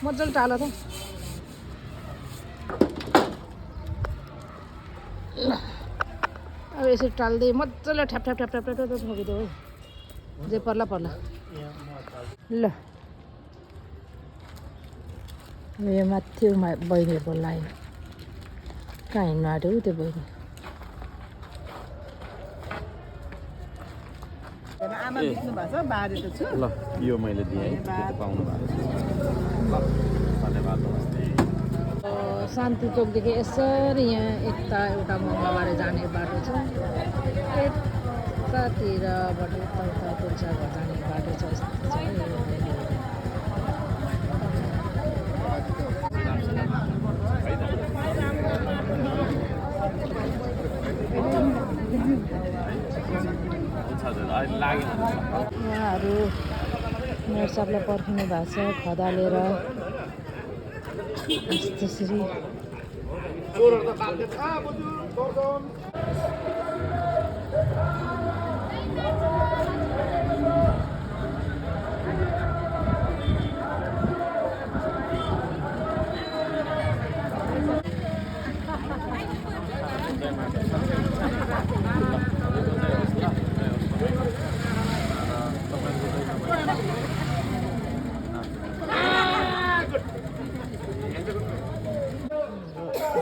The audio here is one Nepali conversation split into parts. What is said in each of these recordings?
मजाले टाल त ल अब यसरी टाल्दै मजाले ठ्याप ठ्याप ठ्याप ठ्याप ठ्याप ठ्याप ठोकिदियो है जे पर्ला पर्ला ल यो माथि बहिनीको लाइन कहाँ हिँड्नु आँट्यो त्यो बहिनी आमा बित्नु भएको छ बारे त छु ल यो मैले दिएँ है त्यो पाउनु भएको छ धन्यवाद नमस्ते शान्ति चोकदेखि यसरी यहाँ एउटा मङ्गलबारे जाने बाटो छ यतातिरबाट यता तुलसाघर जाने बाटो छ यस्तो छ उहाँहरू मेयर साहबलाई पर्खिनु भएको छ खदालेर त्यसरी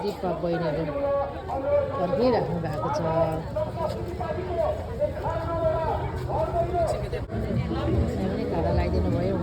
दिपक बहिनीले पर्खिराख्नु भएको छ खाना लगाइदिनु भयो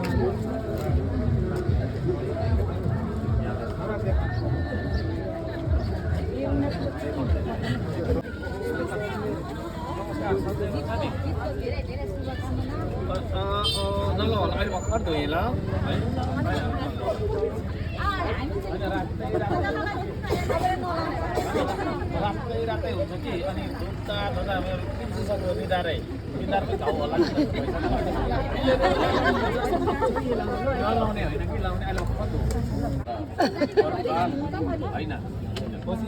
उहाँले रातै हुन्छ कि अनि धुप्ता धुँदा पिन्सिसक्यो निधारै निधारकै घाउ होला नलाउने होइन कि लाउने अहिले कस्तो होइन पछि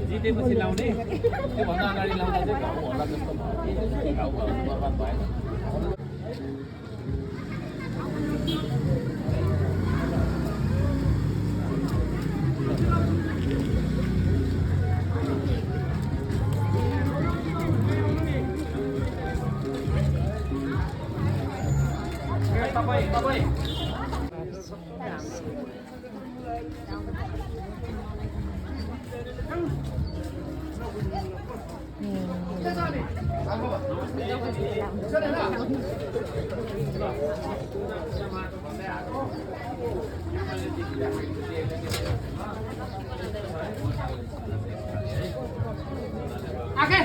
जितेपछि लाउने त्योभन्दा अगाडि लाउँदा चाहिँ घाउ होला जस्तो घाउ बर्बाद भएन आके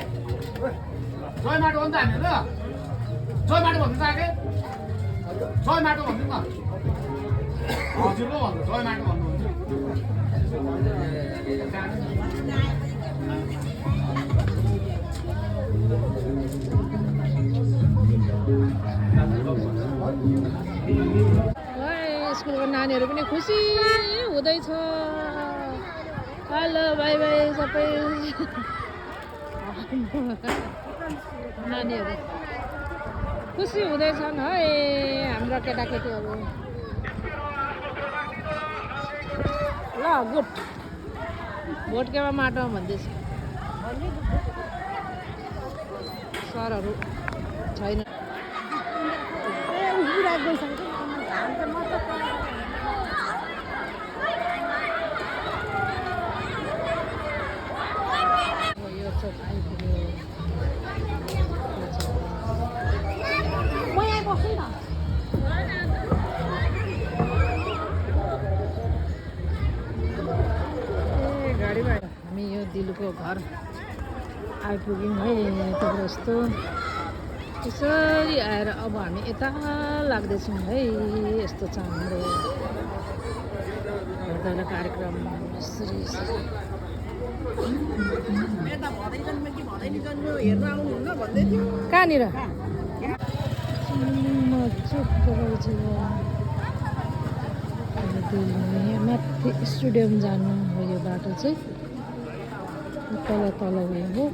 जय माटो हो नि त हामी ल जय माटो भन्नु त आके जय माटो भन्नु न हजुर पो भन्नु जय माटो भन्नुहुन्छ स्कुलको नानीहरू पनि खुसी हुँदैछ हेलो बाई बाई सबै नानीहरू खुसी हुँदैछन् है हाम्रा केटाकेटीहरू ल गुड भोट केमा माटो भन्दैछ सरहरू छैन यो चोक आइपुग्यो गाडीमा हामी यो दिलुको घर आइपुग्यौँ है यताबाट यस्तो त्यसरी आएर अब हामी यता लाग्दैछौँ है यस्तो छ हाम्रो हेर्दा कार्यक्रम यसरी कहाँनिर माथि स्टेडियम जानु हो यो बाटो चाहिँ तल तल उयो हो